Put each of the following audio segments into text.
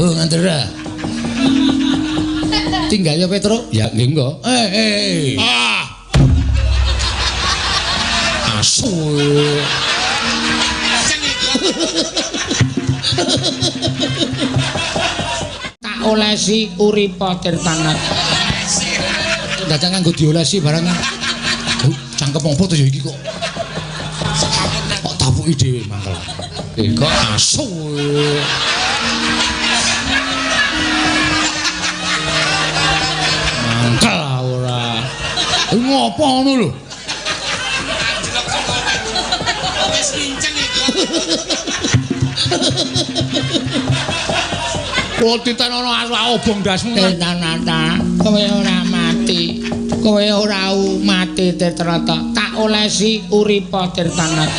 Oh, ngandera. Tinggal ya Petro. Ya nggih engko. Eh. Ah. Asu. Tak olesi uripa Tirtanat. Dadak nganggo diolesi barang. Cangkem apa to ya iki kok. Kok tapuki dhewe mangkel. Kok asu. Mangkel ora. Ngopo ngono lho? Wis kinceng iki. Kok titenono asu obong ndasmu. Tirtanata, kowe ora mati. Kowe ora mati Tirtanata. Tak olesi uripa Tirtanat.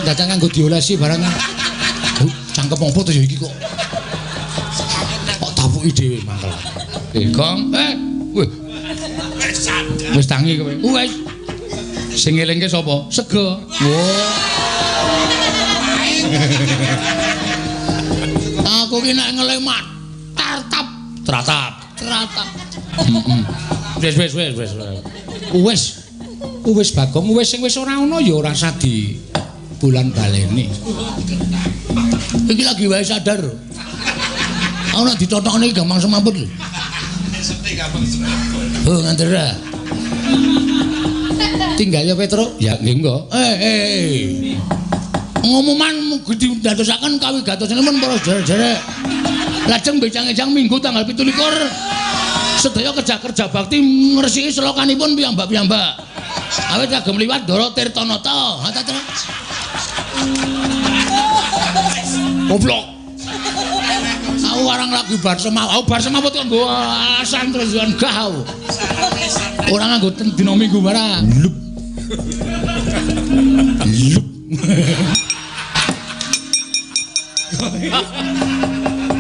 Dadak nganggo diolesi barang. Cangkem apa to ya iki kok. Kok tapuki dhewe mangkel. Gong. Wih. Wis tangi kowe. Wis. Sing ngelingke sapa? Sego. Wah. Aku ki nek ngeling tartap, tratap, tratap. Wis wis wis wis. Wis. Wis Bagong, wis sing wis ora ana ya ora usah di bulan baleni. Iki lagi wae sadar. Aku nek ditotokne gampang semaput lho. Oh, ngandera. Tinggal ya Petro. Ya nggih engko. Eh. Pengumuman mugi didadosaken kawigatosanipun para sedherek. Lajeng becang-ejang Minggu tanggal 27 sedaya kerja-kerja bakti ngresiki selokanipun piyambak-piyambak. Awit kagem liwat Ndara Tirtanata. Ha ta ta. Goblok. Aku warang lagi bar semaput, aku bar semaput kok nggo alasan terus gah aku. Ora nganggo dina Minggu barang. Lup. Lup.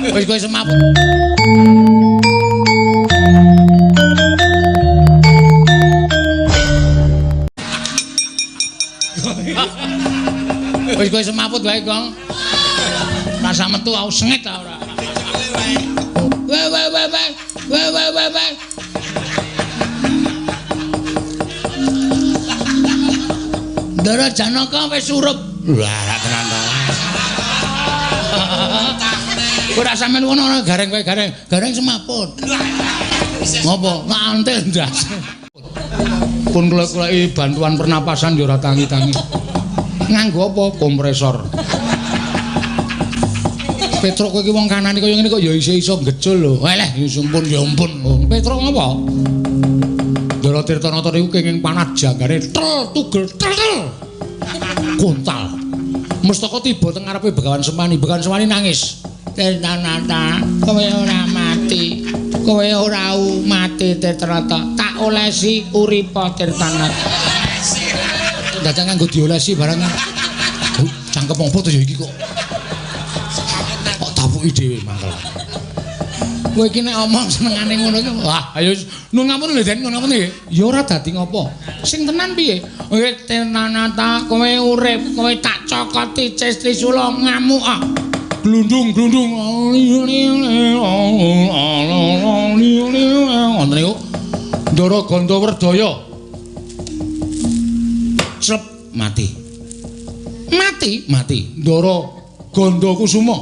Wis kowe semaput. Wis kowe semaput wae, Gong. Rasa metu aku sengit ta ora. We we we we. We we we we. Ndara Janaka wis surup. Lah tenan ta. Ora sampean ngono ora gareng kowe gareng. Gareng semaput. Ngopo? Ngantil ndas. Pun kula-kulaki bantuan pernapasan ya ora tangi-tangi. Nganggo apa? Kompresor. Petruk kowe iki wong kanane kaya ngene kok ya isih iso ngecul lho. Eleh, ya ampun ya ampun. Petruk ngopo? Ndara Tirtanata niku kenging panah janggane tel tugel tel tel. Kontal. Mestaka tiba teng ngarepe Begawan Semani. Begawan Semani nangis. Tirtanata, kowe ora mati. Kowe ora mati Tirtanata. Tak olesi uripa Tirtanat. Dadak nganggo diolesi barang. Cangkem apa to ya iki kok. Kok tapuki dhewe mangkel. Kowe iki nek omong senengane ngono iki. Wah, ayo nun ngampun lho Den, nun ngampun nggih. Ya ora dadi ngopo. Sing tenan piye? Nggih Tirtanata, kowe urip, kowe tak cokoti Ces Trisula ngamuk ah. Glundung glundung. Ngoten niku. Ndara Gandawerdaya. Slep mati. Mati, mati. Ndara Gandakusuma.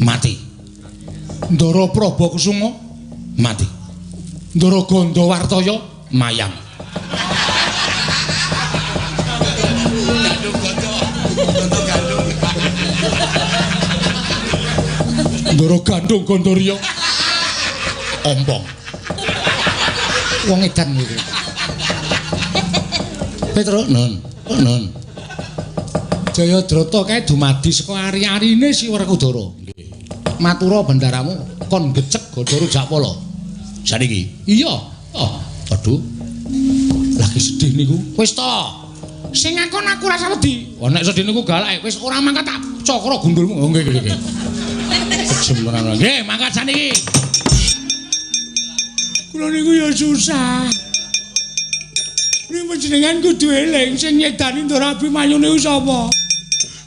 Mati. Ndara Prabakusuma mati. Ndara Gandawartaya mayang. Ndara Gandung Gandariya ompong. Wong edan iki. Petro nun, nun. Jayadrata kae dumadi saka ari-arine si Werkudara. Nggih. Matura bendaramu kon gecek Gandara Jakpala. Saniki. Iya. Oh, aduh. Lagi sedih niku. Wis to. Sing ngakon aku rasa wedi. Oh nek sedih niku galak wis ora mangkat tak cakra gundulmu. Oh nggih nggih nggih. Kejem tenan. Nggih, mangkat saniki. Kula niku ya susah. Ning panjenengan kudu eling sing nyedani Ndara Abimanyu niku sapa?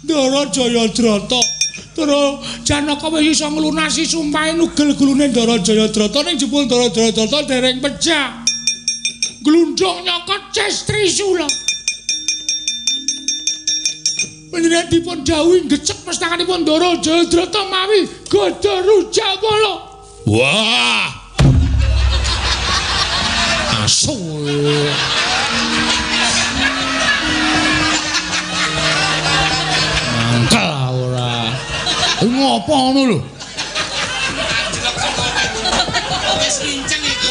Ndara Jayadrata. Ndara Janaka wis iso nglunasi sumpahe nugel gulune Ndara Jayadrata ning jebul Ndara Jayadrata dereng pejah. Glundhung nyokot ces Trisula. Panjenengan dipun dawuhi gecek pestakanipun Ndara Jayadrata mawi Gada Rujawala. Wah. Asu. Mangkel ora. Ngopo ngono lho? Wis kinceng iki.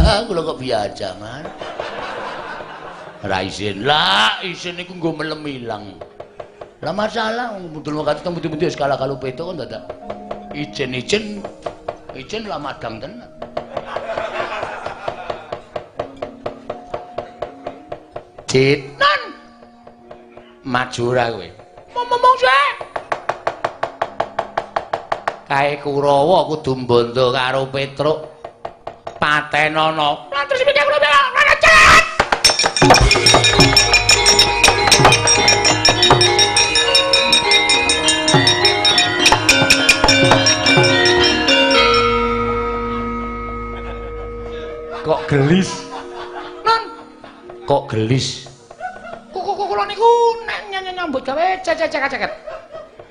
Ah, kula kok biasa, Man. Ora isin. Lah, isin niku nggo melem ilang. Lah masalah wong mudul wakati teng pundi-pundi wis kalah karo petuk kok dadak ijen-ijen ijen lah madang tenan. Citnan. Maju ora kowe? Ngomong sik. Kae Kurawa kudu mbondo karo Petruk. Patenono. Lah terus piye kula cat. Kok gelis? Non. Kok gelis? Kula niku nek nyambut gawe cecek-ceket.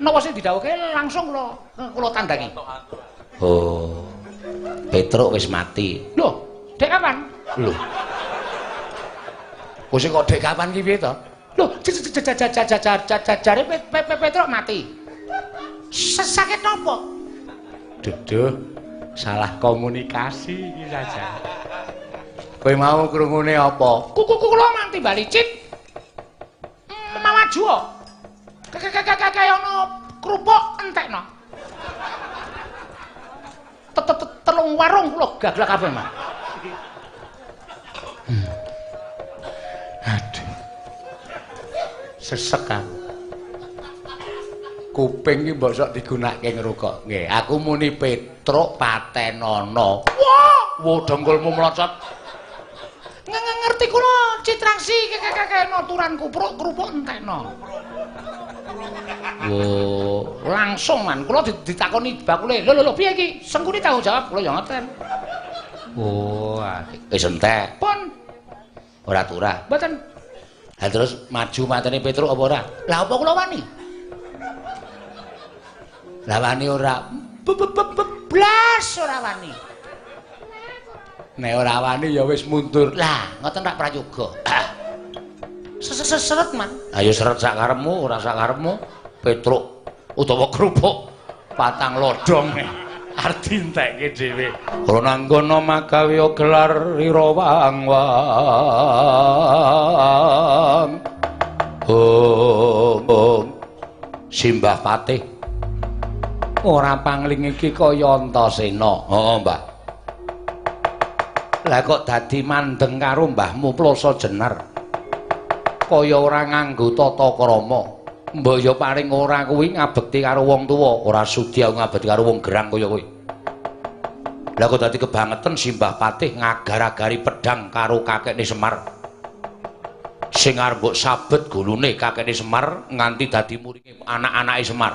Napa sing didhawuhke langsung kula tandangi. Oh. Petruk wis mati. Lho, dek kapan? Lho. Wis kok dek kapan ki piye to? Lho, jare Petruk mati. Sakit napa? Duduh, salah komunikasi iki saja. Kowe mau krungune apa? Kula manti bali cit. Maju kaya ana kerupuk entekno. Telung warung kula gaglak kabeh, Mas. Aduh. Sesek aku. Kuping iki mbok sok digunakake ngrungok. Nggih, aku muni Petruk patenono. Wah, wo dengkulmu mlocot. Ngerti kula citraksi kaya turan kupruk kerupuk entekno. Wo, langsung man kula ditakoni bakule. Lho lho piye iki? Sengkuni tanggung jawab kula ya ngoten. Oh, wis entek. Pun ora turah. Mboten. Lah terus maju matene Petruk apa ora? Lah apa kula wani? Lah wani ora? Blas ora wani. Nek ora wani ya wis mundur. Lah, ngoten rak prayoga. Seret, Man. Ayo seret sak karepmu, ora sak karepmu. Petruk utawa kerupuk patang lodhong arep dientekke dhewe. Ora nanggono magawe gelar ira wang-wang. Om Simbah Patih. Ora pangling iki kaya Antasena. Heeh, Mbah. Lah kok dadi mandeng karo mbahmu Plasa Jenar. Kaya ora nganggo tata krama. Mbok ya paling ora kuwi ngabekti karo wong tuwa, ora sudi aku ngabekti karo wong gerang kaya kowe. Lah kok dadi kebangetan Simbah Patih ngagar-agari pedhang karo kakekne Semar. Sing arep mbok sabet gulune kakekne Semar nganti dadi muringe anak-anake Semar.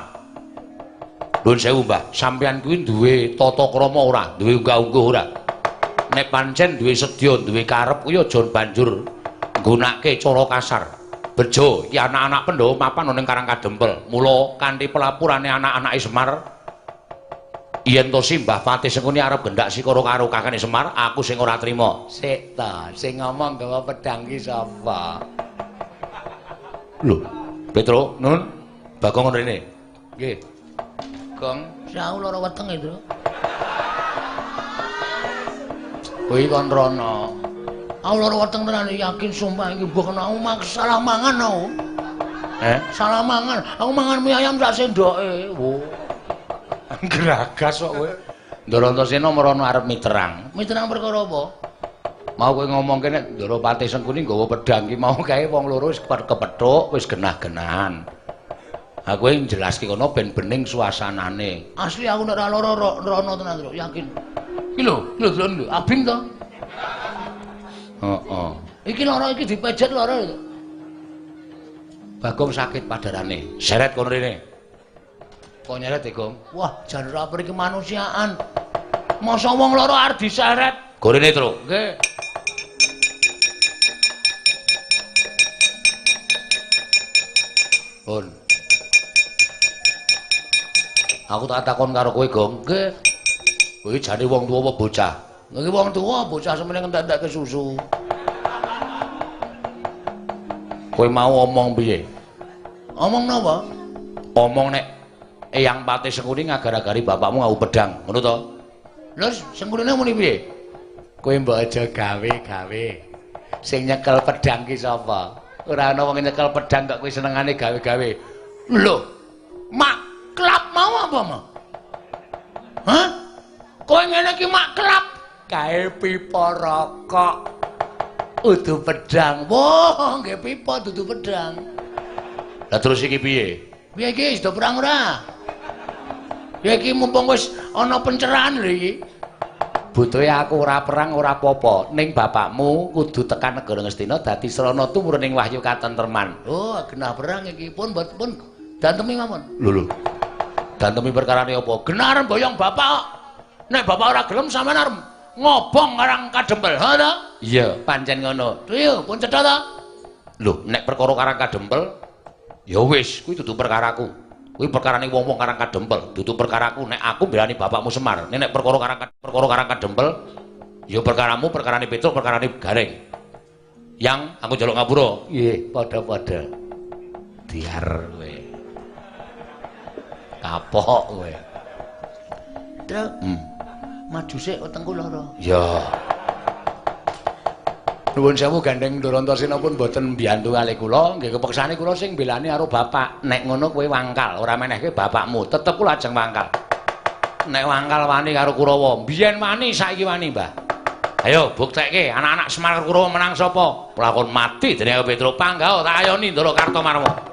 Nuwun sewu, Mbah, sampeyan kuwi duwe tata krama ora? Duwe unggah-ungguh ora? Nek pancen duwe sedya, duwe karep kuwi aja banjur nggunakake cara kasar. Bejo iki anak-anak Pandhawa mapan ana ning Karang Kadempel. Mula kanthi pelapurane anak-anake Semar yen to Simbah Patih Sengkuni arep gendak sikara karo kakane Semar, aku sing ora trima. Sik ta, sing ngomong gawa pedhang ki sapa? Lho, Petruk, Nun, Bagong rene. Nggih. Gong, aku lara wetenge, Tru. Kuwi kon rono. Aku lara weteng tenan yakin sumpah iki mbok kena aku salah mangan aku. Salah mangan. Aku mangan mie ayam sak sendoke. Wo. Gragas kok kowe. Ndara Antasena merono arep miterang. Miterang perkara apa? Mau kowe ngomongke nek Ndara Patih Sengkuni nggawa pedhang ki mau kae wong loro wis kepethuk, wis genah-genahan. Aku njelaske kono ben bening suasanane. Asli aku nek ora lara rono tenan, Tru, yakin. Iki lho, lho delok lho, abing to. Heeh. Iki lara iki dipejet lara lho. Bagong sakit padarane. Seret kono rene. Kok nyeret e, Gong? Wah, jan ora peri kemanusiaan. Masa wong loro arep diseret? Gorene, Tru. Nggih. Pun. Aku tak takon karo kowe, Gong. Nggih. Kowe jane wong tuwa apa bocah? Nggih wong tuwa, bocah semene ngentek-entekke susu. Kowe mau omong piye? Omong napa? Omong nek Eyang Patih Sengkuni ngagar-agari bapakmu nganggo pedang, ngono to? Lho, Sengkunine muni piye? Kowe mbok aja gawe-gawe. Sing nyekel pedang ki sapa? Ora ana wong nyekel pedang kok kowe senengane gawe-gawe. Lho, maklap mau apa, Ma? Hah? Kowe ngene iki maklap gawe pipa rokok. Udu pedang. Wah, nggih pipa dudu pedang. Lah terus iki piye? Piye iki wis do perang ora? Ya iki mumpung wis ana pencerahan lho iki. Butuhe aku ora perang ora apa-apa, ning bapakmu kudu tekan negara Ngastina dadi srana tumurun ing wahyu katentreman. Oh, genah perang iki pun pun dantemi mawon. Lho lho. Dantemi perkarane apa? Genah arep boyong bapak kok. Nek bapak ora gelem sampean arep ngobong Karang Kadempel, ha ta? Iya, pancen ngono. Yo, pun cetha ta? Lho, nek perkara Karang Kadempel ya wis, kuwi dudu perkaraku. Kuwi perkarane wong-wong Karang Kadempel, dudu perkaraku. Nek aku mbelani bapakmu Semar, nek perkara Karang Kadempel ya perkaramu, perkarane Petruk, perkarane Gareng. Yang aku njaluk ngapura. Nggih, padha-padha. Diar kowe. Kapok kowe. Truk. Maju sik wetengku lara. Ya. Nuwun sewu gandeng Ndorantosena pun mboten mbiyantu kalih kula, nggih kepeksane kula sing mbelani karo bapak. Nek ngono kowe wangkal, ora menehke bapakmu, tetep kula ajeng wangkal. Nek wangkal wani karo Kurawa, mbiyen wani saiki wani, Mbah. Ayo buktekke anak-anak Semar Kurawa menang sapa? Pelakon mati dening Petruk Panggah tak ayoni Ndara Kartomarma.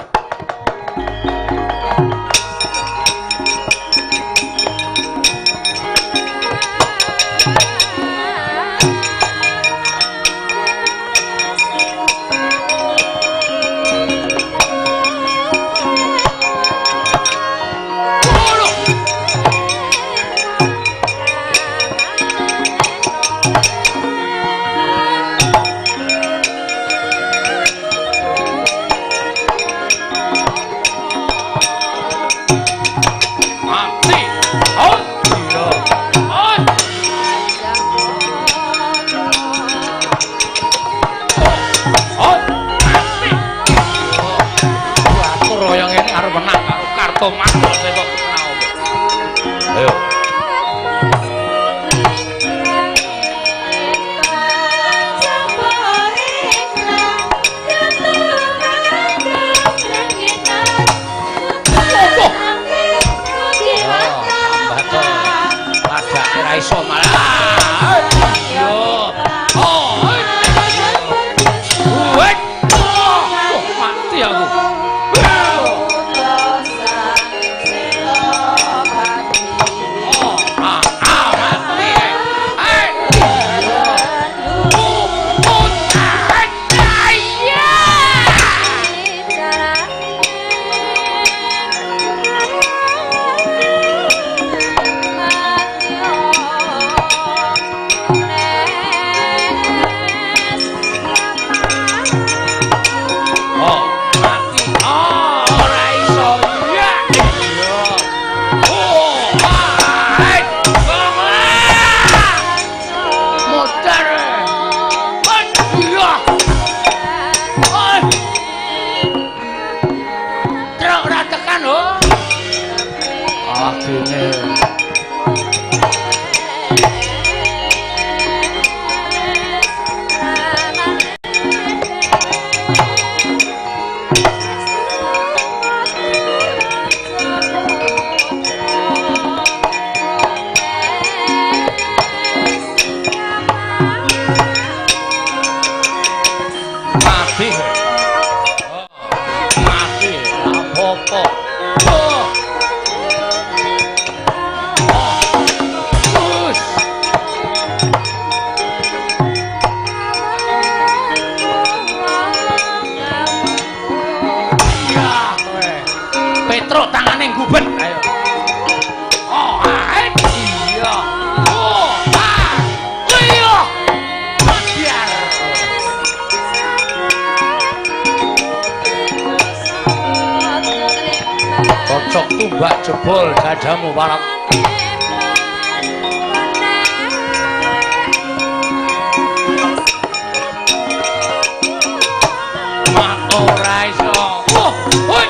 Petruk tangane guben. Ayo. Oh, iya. Oh, ah. Iya. Biar. Kocok tumbak jebol dadamu parap. Ora iso. Oh, hoi.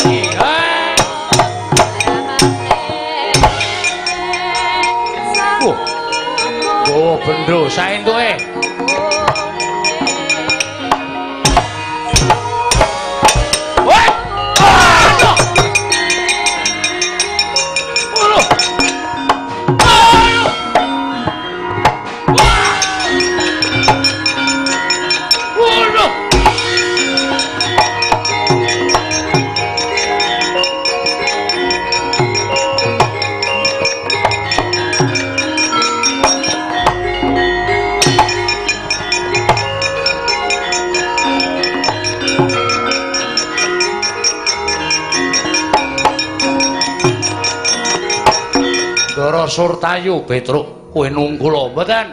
Iya. Oh. Gowo bendo saentuke. Woi. Aduh. Aduh. Aduh. Wah. Waduh. Ndara Surtayu Petruk kowe nungkul mboten?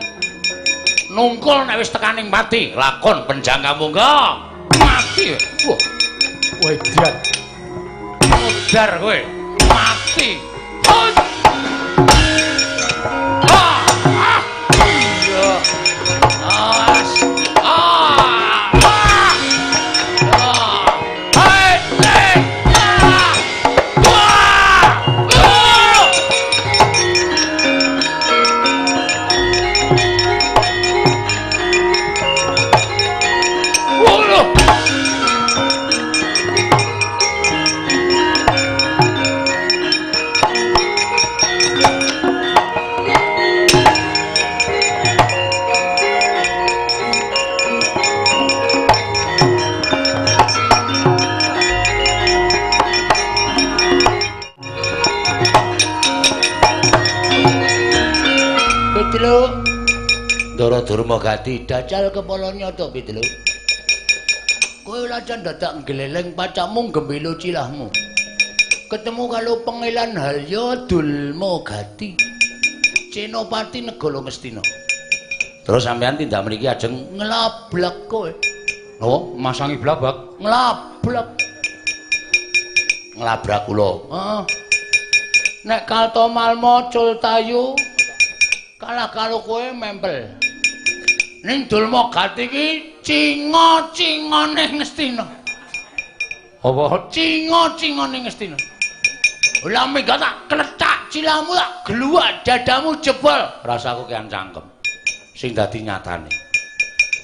Nungkul nek wis tekaning pati, lakon penjangka monggo. Mati. Wah. Wedan. Modar kowe. Mati. Hut. Ah. Ah. Iya. Awas. Ah. Ah. Ah. Hai. Eh. Ah. Wah. Ah. Waduh. Petruk. Ndara Durma Gati dajal kepala nyata Petruk. Kowe lajan dadak nggleleng pacakmu gembilo cilahmu. Ketemu karo Pangeran Halya Dulma Gati. Senopati Negara Ngastina. Terus sampean tindak mriki ajeng nglablak kowe. Napa? Masangi blabak? Nglablak. Nglabrak kula. Heeh. Nek Kartomarma Cultayu kalah karo kowe mempel. Ning Dulma Gati iki cinga-cingane Ngastina. Apa cinga-cingane Ngastina? Lah mega tak klethak cilahmu tak gluwak dadamu jebol. Rasaku kian cangkem. Sing dadi nyatane.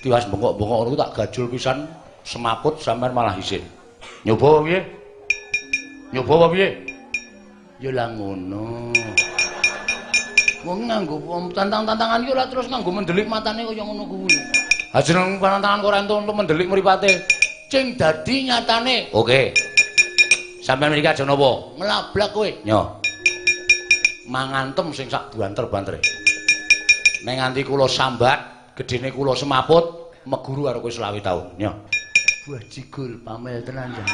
Tiwas bengok-bengok ngono tak gajul pisan semaput sampean malah isin. Nyoba piye? Nyoba apa piye? Ya lah ngono. Wong nganggo tantang-tantangan iki ora terus nganggo mendelik matane kaya ngono kuwi. Ha jeneng tantangan kok ora entuk mendelik mripate. Sing dadi nyatane. Oke. Sampeyan mriki aja napa? Nglablak kowe. Nyo. Mangantem sing sak banter-bantere. Nek nganti kula sambat, gedene kula semaput, meguru karo kowe 25 taun. Nyo. Buah jigul pamel tenan jan.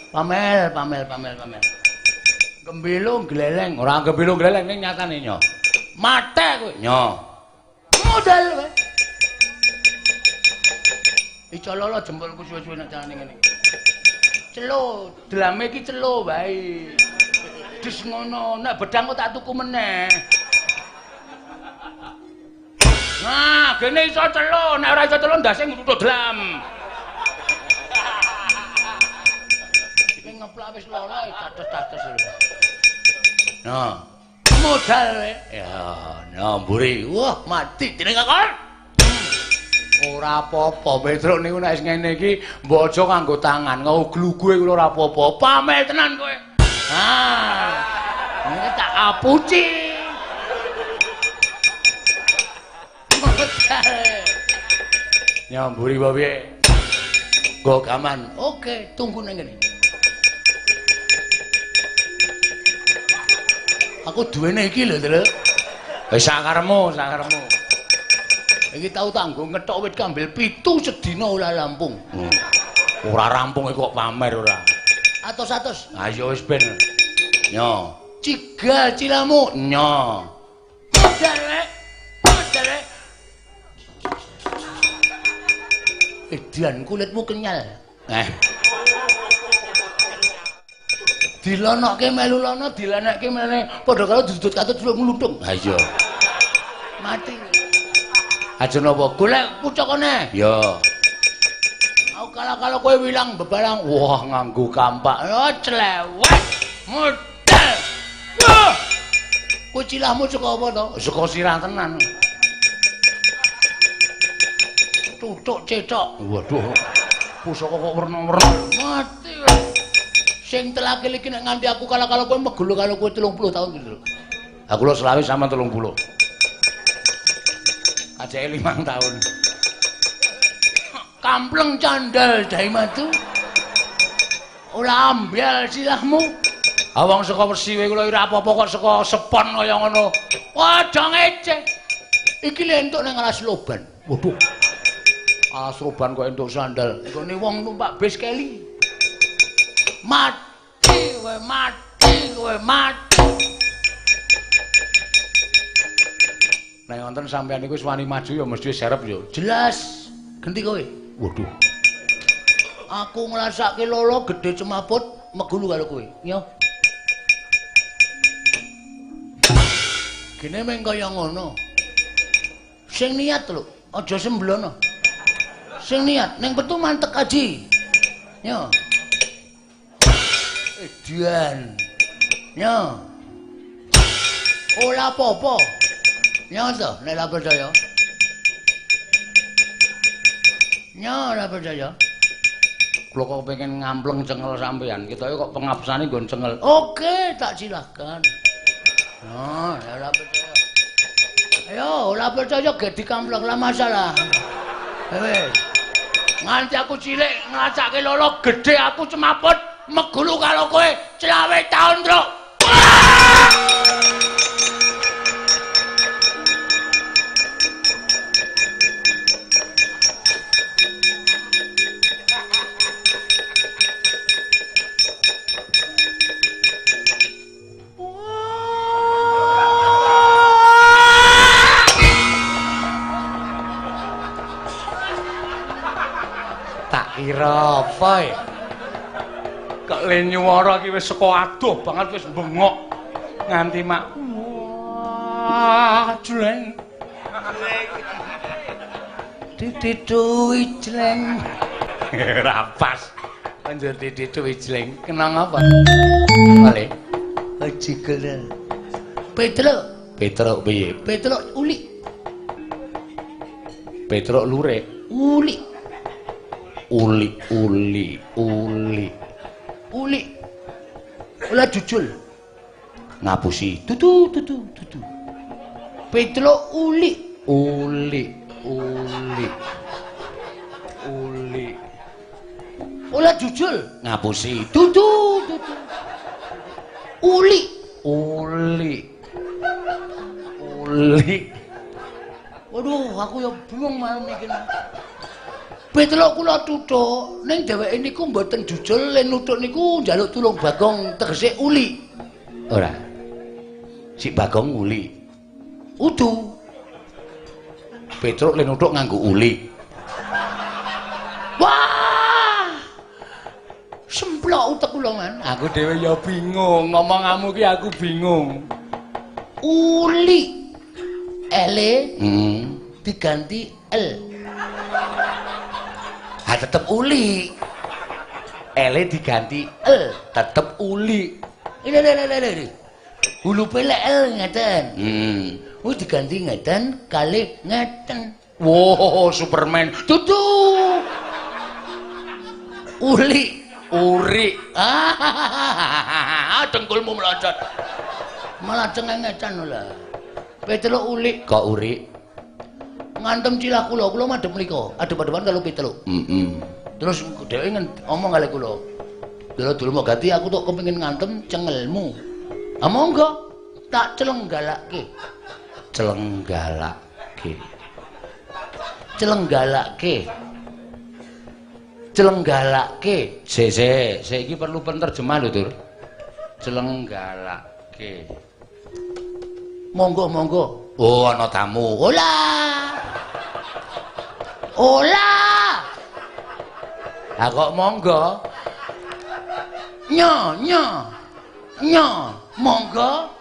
Pamel, pamel, pamel, pamel. Gembilo gleleng, ora gembilo gleleng ning nyatane nyo. Mate kowe. Nyo. Modal kowe. Iso lolo jempolku suwe-suwe nek carane ngene iki. Celo, delame iki celo wae. Des ngono, nek bedang kok tak tuku meneh. Nah, gene iso celo, nek ora iso celo ndase ngruthuk dlam. Iki ngeplak wis loro dados-dados lho. Nah, modal kowe. Ya, nah mburi. Wah, mati dening kakon. Ora apa-apa, Petruk niku nek wis ngene iki mbok aja nganggo tangan, nguglugue kula ora apa-apa. Pamel tenan kowe. Ah. Ini tak apuci. Modal. Nyamburi apa piye? Nggo gaman. Oke, tunggu nang kene. Aku duwene iki lho, Truk. Wis sakaremu, sakaremu. Iki tau tak nggo ngethok wit kambil 7 sedina ora rampung. Ora rampung kok pamer ora. Atos-atos. Ayo wis ben. Nyo. Cigal cilamu. Nyo. Modal rek. Modal rek. Edan kulitmu kenyal. Dilonokke melu lono, dilenekke mene. Padha karo dudut katut celuk ngluthung. Ha iya. Mati. Aja napa golek pucukane. Ya. Aku kala-kala kowe wilang bebalang. Wah, nganggo kampak. Oh, clewet. Modal. Wah. Kowe cilahmu saka apa to? Saka sirah tenan. Tutuk cethok. Waduh. Pusaka kok werna-werna. Mati. Sing telakil iki nek nganti aku kala-kala kowe megulu karo kowe 30 tahun gitu lho. Aku lho selawe sama 30. Kajeke 5 tahun. Kampleng candal dahi madu. Ora ambyal silahmu. Ah wong saka Persiwe kula ora apa-apa kok saka sepon kaya ngono. Wah, dong ece. Iki lho entuk nang alas loban. Waduh. Alas loban kok entuk sandal. Nggone wong numpak bis keli. Mati kowe, mati kowe, mati. Nek wonten sampeyan niku wis wani maju ya mesti serep ya. Jelas. Genti kowe. Waduh. Aku ngrasake lolo gedhe cemaput megulu karo kowe. Yo. Gene meng kaya ngono. Sing niat lho, aja semblono. Sing niat ning petu mantek aji. Yo. Edian. Yo. Ora apa-apa. Yo to, nek ora percaya. Yo ora percaya. Kula kok pengen ngampleng cengel sampeyan. Ketoke kok pengapsane nggon cengel. Oke, tak silahkan. Nah, ora percaya. Ayo, ora percaya gek dikampleng lah masalah. Wis. Nganti aku cilik ngrasake lolo gedhe aku cemaput megulu karo kowe 25 taun, Truk. Tak kira apa ya? Kok le nyuwara iki wis saka adoh banget wis bengok nganti mak wah jleng Didituwi jleng. Ora pas. Banjur didituwi jleng. Kenang apa? Balik. Jigel. Petruk. Petruk piye? Petruk ulik. Petruk lurik. Ulik. Uli uli uli. Uli. Ora jujul. Ngapusi. Tutu tutu tutu. Petruk uli. Uli uli. Uli. Ora jujul. Ngapusi. Tutu tutu. Uli. Uli. Uli. Waduh, aku ya bingung malam iki. Petruk kula tutuk, ning dheweke niku mboten jujul, le nutuk niku njaluk tulung Bagong tegese uli. Ora. Si Bagong uli. Udu. Petruk le nutuk nganggo uli. Wah! Semplok utek kula, Man. Aku dhewe ya bingung, ngomongamu ki aku bingung. Uli. Ele diganti L. Ha tetep uli. Ele diganti L, tetep uli. Ini ini. Hulupe lek L ngeten. Kuwi diganti ngeten kalih ngeten. Wow, Superman. Tutu. Uli, uri. Ah, dengkulmu melonjot. Malah cengengetan lho. Petruk uli. Kok uri? Ngantem cilah kula, kula madhep mriko, adhep-adhepan karo Petruk. Terus dheweke ngomong kali kula. Dulu dulu mau ganti aku tok kepengin ngantem cengelmu. Ah monggo, tak celenggalake. Celenggalake. Celenggalake. Celenggalake. Sik sik, sik iki perlu penerjemah lho, Dur. Celenggalake. Monggo monggo. Oh, ana tamu. Ola. Ola. Ha kok monggo? Nyo nyo. Nyo, monggo.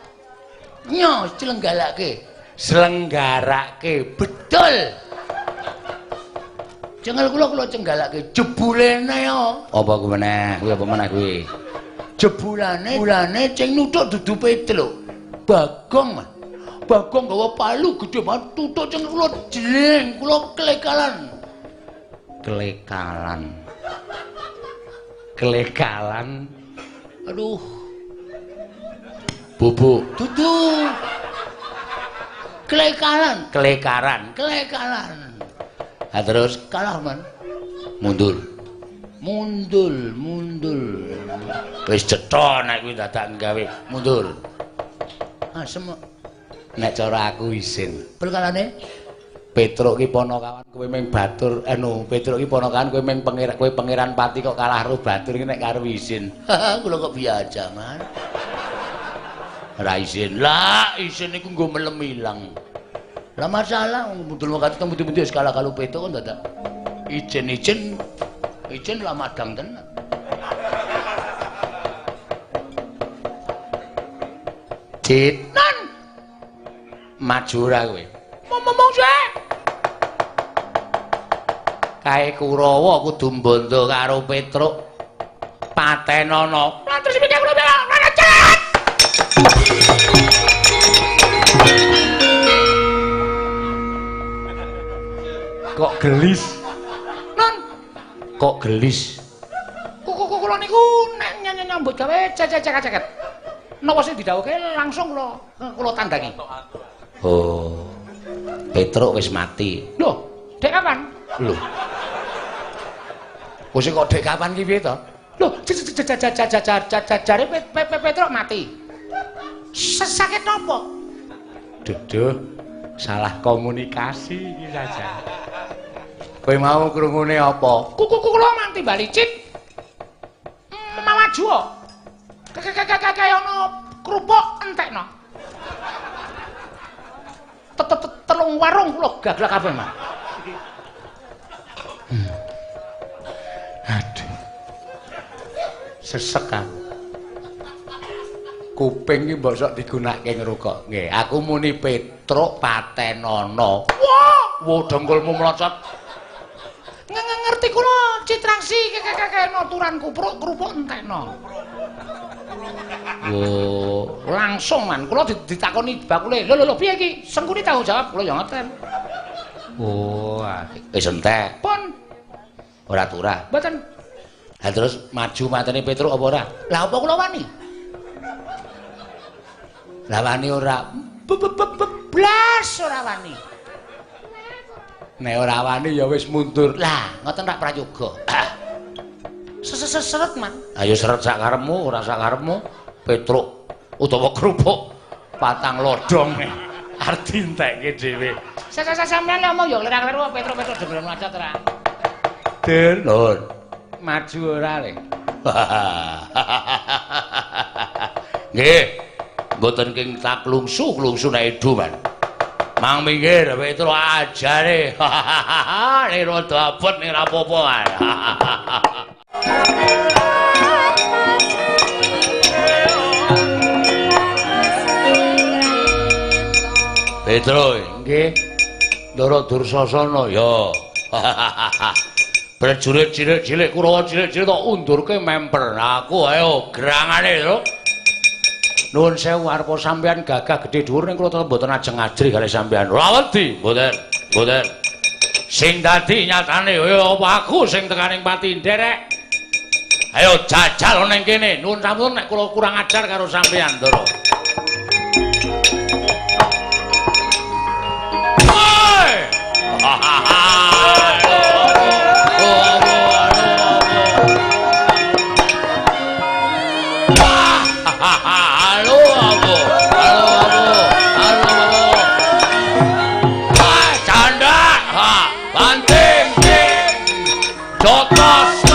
Nyo celenggalake. Selenggarake. Betul. Cengel kula kula cenggalake jebulene yo. Apa kuwi meneh? Kuwi apa meneh kuwi? Jebulane bulane sing nuthuk dudu Petruk. Bagong, Mas. Bagong gawa palu gedhe banget tutuk cengel kula jling, kula klekalan. Klekalan. Klekalan. Aduh. Bubuk. Dudu. Klekalan, klekaran, klekalan. Ha terus kalah, Man. Mundur. Mundur, mundur. Wis cetha nek kuwi dadak gawe mundur. Asem. Nek cara aku isin. Perkarane Petruk ki ponokawan kowe ming batur anu Petruk ki ponokawan kowe ming pangeran kowe pangeran pati kok kalah karo batur iki nek karo isin. Kula kok biasa, Man. Ora isin. Lah, isin iku nggo melem ilang. Lah masalah mundul wong kateng pundi-pundi wis kalah karo Petruk kok dadak ijen-ijen ijen lah madang tenan. Citnan. Maju ora kowe? Ngomong sik. Kae Kurawa kudu mbondo karo Petruk. Patenono. Lah terus piye kula cat. Kok gelis? Non. Kok gelis? Kok kula niku nek nyambut gawe cecek-ceket. Napa sing didhawuhke langsung kula tandangi. Oh. Petruk wis mati. Lho, dek kapan? Lho. Wis kok dek kapan ki piye to? Lho, jare Petruk mati. Sakit napa? Duduh, salah komunikasi iki saja. Kowe mau krungune apa? Kuku kula manti bali cit. Mawaju kok. Kaya ana kerupuk entekno. Telung warung kula gaglak kabeh, Mas. Aduh. Sesek aku. Kuping iki mbok sok digunakake ngrungok. Nggih, aku muni Petruk patenono. Wah, wo dengkulmu mlocot. Ngerti kula citrangsi kekekekno turan kupruk kerupuk entekno. Wo, langsung man kula ditakoni bakule. Lho lho lho piye iki? Sengkuni tanggung jawab kula ya ngoten. Oh, wis entek. Pun ora turah. Mboten. Ha terus maju matene Petruk apa ora? Lah apa kula wani? Lah wani ora. Blas ora wani. Nek ora wani ya wis mundur. Lah, ngoten rak prayoga. Seret man. Ayo seret sak karepmu, ora sak karepmu. Petruk utawa kerupuk patang lodong arep dientekke dhewe. Sampeyan ngomong ya klerang-kleru Petruk-Petruk dhewe mlacat ora. Den, Lur. Maju ora le. Nggih. Mboten king tak klungsu-klungsu nek edu, Man. Mang minggir Petruk ajare. Nek rada abot ning ra apa-apa, Man. Petruk, nggih. Ndara Dursasana ya. Prajurit cilik-cilik Kurawa cilik-cilik tok undurke memper. Aku ayo gerangane, Truk. Nuwun sewu arepa sampeyan gagah gedhe dhuwur ning kula tetep mboten ajeng ajri kalih sampeyan. Ora wedi, mboten. Mboten. Sing dadi nyatane ya apa aku sing tekaning pati nderek. Ayo jajal ning kene. Nuwun sampun nek kula kurang ajar karo sampeyan, Ndara. Woi! Halo aku. Halo aku. Halo aku. Wah, canda. Ha, banting. Jotos.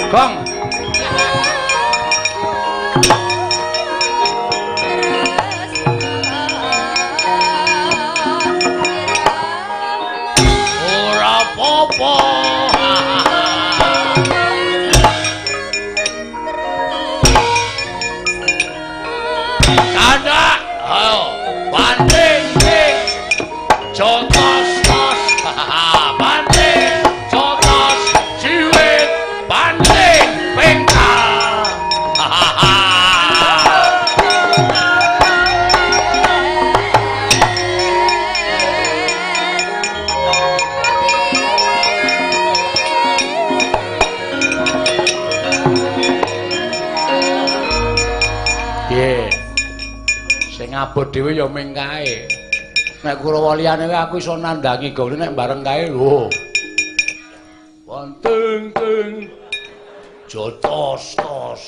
Gong. Ora apa-apa. Canda, ayo banting ting. Jotos tos. Banting jotos ciwit banting pengkal. Piye? Sing abot dhewe ya ming kae. Nek Kurawa liyane wae aku iso nandangi gone nek bareng kae lho. Banting ting jotos tos.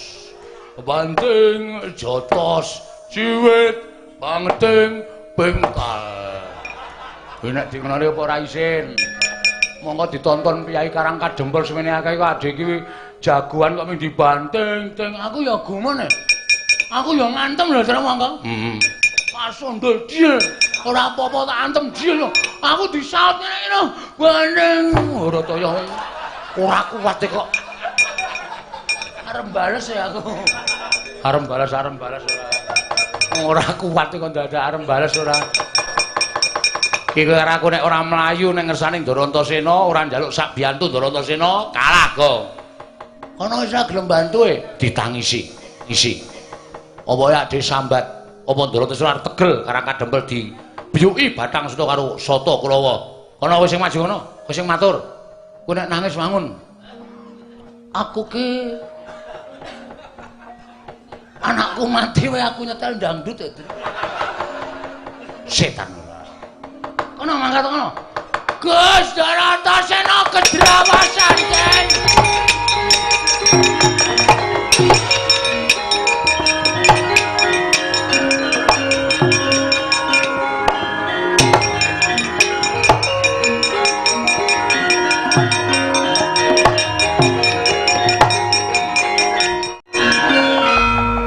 Banting jotos ciwit banting bengkal. Kuwi nek dikenali apa ora isin. Monggo ditonton piyai Karang Kadempel semene akeh kok adhe iki jagoan kok mung dibanting ting. Aku ya gumun e. Aku ya ngantem lho terus monggo. Heeh. Pasundul diel. Ora apa-apa tak antem diel lho. Aku disaut ngene iki lho. Bandeng ora toyo. Ora kuat kok. Arep bales ya aku. Arep bales ora. Ora kuat kok dadak arep bales ora. Iki karo aku nek ora mlayu ning ngersane Ndarantasena, ora njaluk sak biyantu Ndarantasena, kalah kok. Kono wis gelem bantu e ditangisi. Isi. Apa ya disambat apa Ndarantasena arep tegel Karang Kadempel dibiyuki batang seta karo Sata Kurawa. Kono wis sing maju kono, wis sing matur. Kowe nek nangis wangun. Aku ki anakku mati wae aku nyetel dangdut ya. Setan. Kono mangkat kono. Gus Ndarantasena kedrawasan, Ken.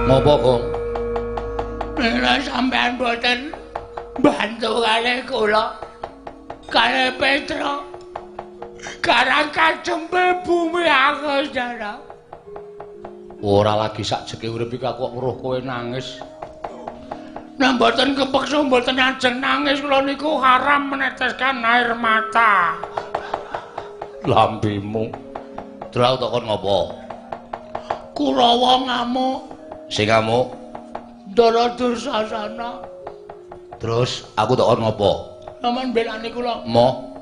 Ngopo, Gong? Nek sampean boten bantu kalih kula, kalih Petro, Karang Kadempel bumi aku saudara. Ora lagi sakjeke urip iki aku kok weruh kowe nangis. Nek mboten kepeksa mboten ajeng nangis kula niku haram meneteskan air mata. Lambemu. Terus tak kon ngopo? Kurawa ngamuk. Sing ngamuk Ndara Dursasana. Terus aku tak kon ngopo? Sampeyan belani kula. Moh.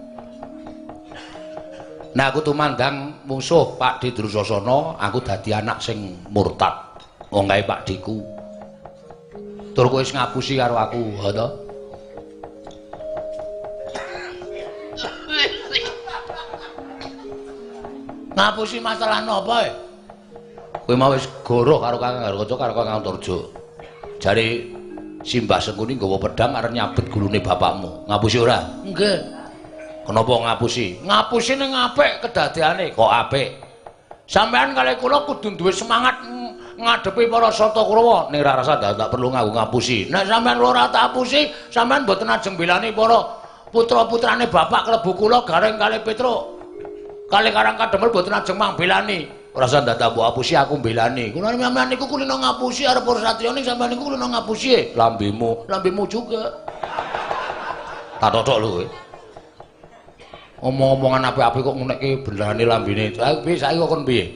Nah aku tumandang musuh Pakdhe Dursasana, aku dadi anak sing murtad. Wong kae Pakdheku. Tur kowe wis ngapusi karo aku, ha to? Ngapusi masalah napa e? Kowe mau wis goroh karo Kakang Garukaca karo Kakang Antarja. Jare Simbah Sengkuni nggawa pedhang arep nyabet gulune bapakmu. Ngapusi ora? Nggih. Kenapa ngapusi? Ngapusi ning apik kedadeane. Kok apik? Sampeyan kalih kula kudu duwe semangat ngadepi para Sata Kurawa. Ning ora rasa tak perlu nganggo ngapusi. Nek sampeyan ora tak apusi, sampeyan mboten ajeng belani para putra-putrane bapak klebu kula Gareng kalih Petro. Kalih Karang Kadempel mboten ajeng mangbelani. Ora usah dadak mbok apusi aku mbelani. Kula sampeyan niku kulino ngapusi arep para satriya ning sampeyan niku kulino ngapusi. Lambemu, lambemu juga. Tak totok lho kowe. Omong-omongan apik-apik kok ngunekke benerane lambene. Aku piye saiki kok kon piye?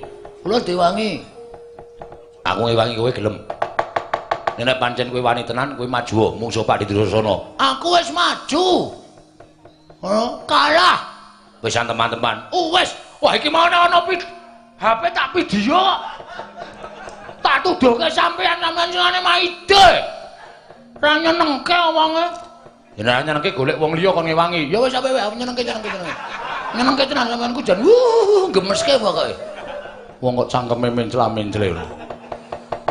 Kula diwangi. Aku ngewangi kowe gelem. Nek pancen kowe wani tenan kowe maju mungsuh Pakdhe Dursasana. Aku wis maju. Ngono, kalah. Wis teman-teman. Oh wis. Wah iki mau ana HP tak video kok. Tak tuduhke sampean sampean singane maide. Ora nyenengke wonge. Ya nek nyenengke golek wong liya kon ngewangi. Ya wis sampe wae nyenengke nyenengke nyenengke. Nyenengke tenan sampean ku jan gemeske pokoke. Wong kok cangkeme mencla-mencle.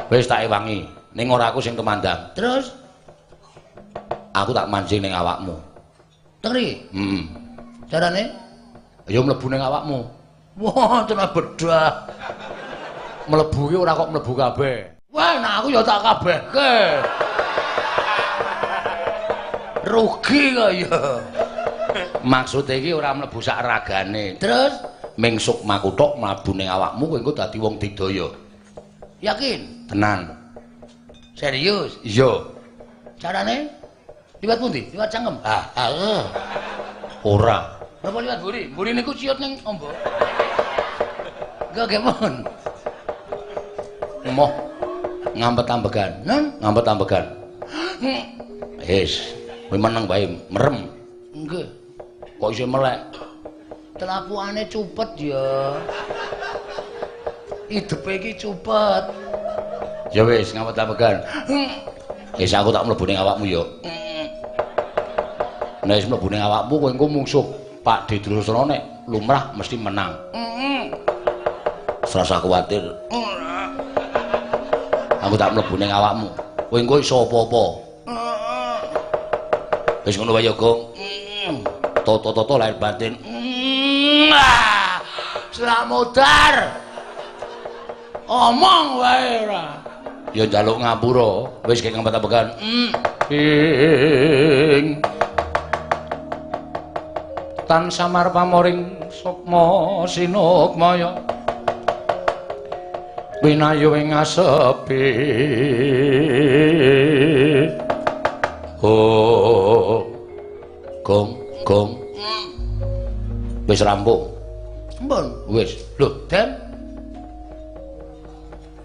Wis tak ewangi. Ning ora aku sing tumandang. Terus aku tak mancing ning awakmu. Teri? Heeh. Carane? Ya mlebu ning awakmu. Wah, tenan bedah. Mlebu ki ora kok mlebu kabeh. Wah, nek aku ya tak kabehke. Rugi kok ya. Maksude iki ora mlebu sak ragane. Terus ming sukmaku tok mlebu ning awakmu kowe engko dadi wong digdaya. Yakin? Tenan. Serius? Iya. Carane? Liwat pundi? Liwat cangkem? Ah, ah. Ora. Napa liwat mburi? Mburi niku ciut ning ombo. Enggak gemon. Moh ngampet ambegan. Nen, ngampet ambegan. Wis, kowe meneng wae, merem. Nggih. Kok isih melek? Telapukane cupet ya. Idepe iki cupet. Ya wis, ngampet ambegan. Wis aku tak mlebu ning awakmu ya. Nek wis mlebu ning awakmu kowe engko mungsuh Pak Durasana nek lumrah mesti menang. Serasa kuwatir. Aku tak mlebu ning awakmu. Kowe engko iso apa-apa. Wis ngono wae ya, Gong. Toto-toto lahir batin. Slamodar. Omong wae ora. Ya njaluk ngapura, wis kek ngempet-empegan. Ing tan samar pamoring sukma sinukmaya. Winayu ing asepi. Oh. Gong, gong. Wis rampung. Sampun. Wis. Lho, Dem.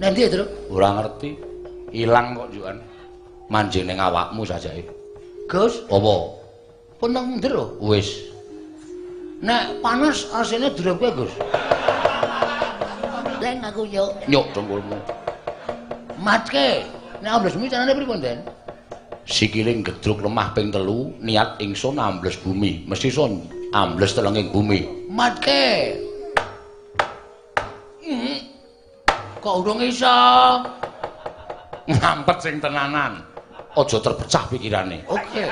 Nang ndi, Truk? Ora ngerti. Ilang kok njukan. Manjing ning awakmu sajake. Gus, apa? Pun nang mundur lho. Wis. Nek panas asine durung kowe, Gus. Leng aku yo. Nyuk dengkulmu. Matke. Nek ambles bumi carane pripun, Den? Sikile gedruk lemah ping 3, niat ingsun ambles bumi. Mesti iso ambles telenging bumi. Matke. Kok urung iso? Ngampet sing tenanan. Aja terpecah pikirane. Oke.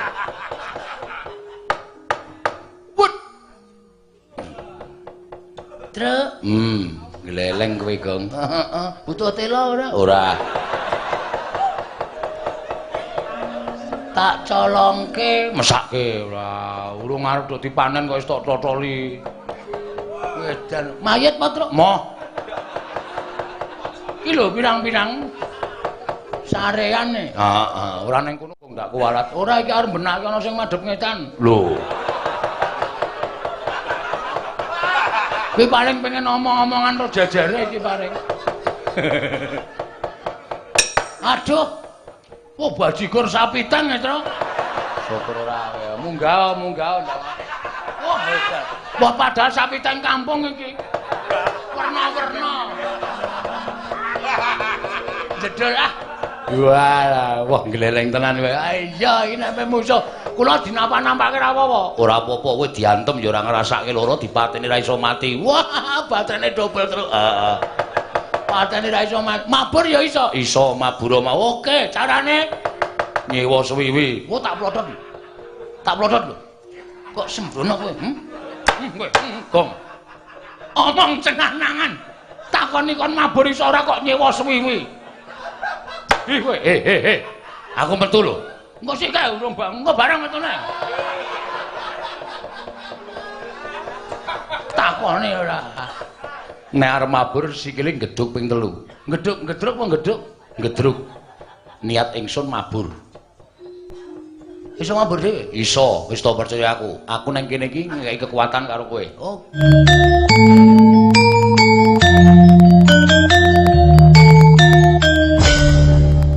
Wut. Truk. Gleleng kowe, Gong. Heeh. Butuh tela ora? Ora. Tak colongke, mesake ora. Urung arep do dipanen kok wis tok totoli. Wedan. Mayit apa, Truk? Moh. Iki lho pirang-pirang sareane. Heeh, ora ning kono kok ndak kuwalat. Ora iki arep benake ana sing madhep ngetan. Lho. Kuwi paling pengen omong-omongan ro jajare iki paling. Aduh. Oh, bajigur sapitan ya, Truk. Syukur ora. Munggah, munggah. Wah, hebat. Wah, padahal sapitan kampung iki. Warna-warna. Jedul ah. Walah, wah gleleng tenan kowe. Iya, iki nek musuh kula dinapa-nampake ora apa-apa. Ora apa-apa, kowe diantem ya ora ngrasake lara, dipateni ra iso mati. Wah, baterene dobel terus. Heeh. Patene ra iso mati. Mabur ya iso. Iso mabur mau. Oke, carane nyewa suwiwi. Oh, tak plodot. Tak plodot lho. Kok sembrono kowe? Kowe, Gong. Omong cenah-nangan. Takoni kon mabur iso ora kok nyewa suwiwi. Ih kowe, he. Aku metu lho. Engko sik kae urung engko bareng metune. Takoni ora. Nek arep mabur sikile gedhuk ping 3. Gedhuk, gedruk apa gedhuk? Gedruk. Niat ingsun mabur. Iso mabur dhewe? Iso, wis to percaya aku. Aku nang kene iki ngekeki kekuatan karo kowe. Oh.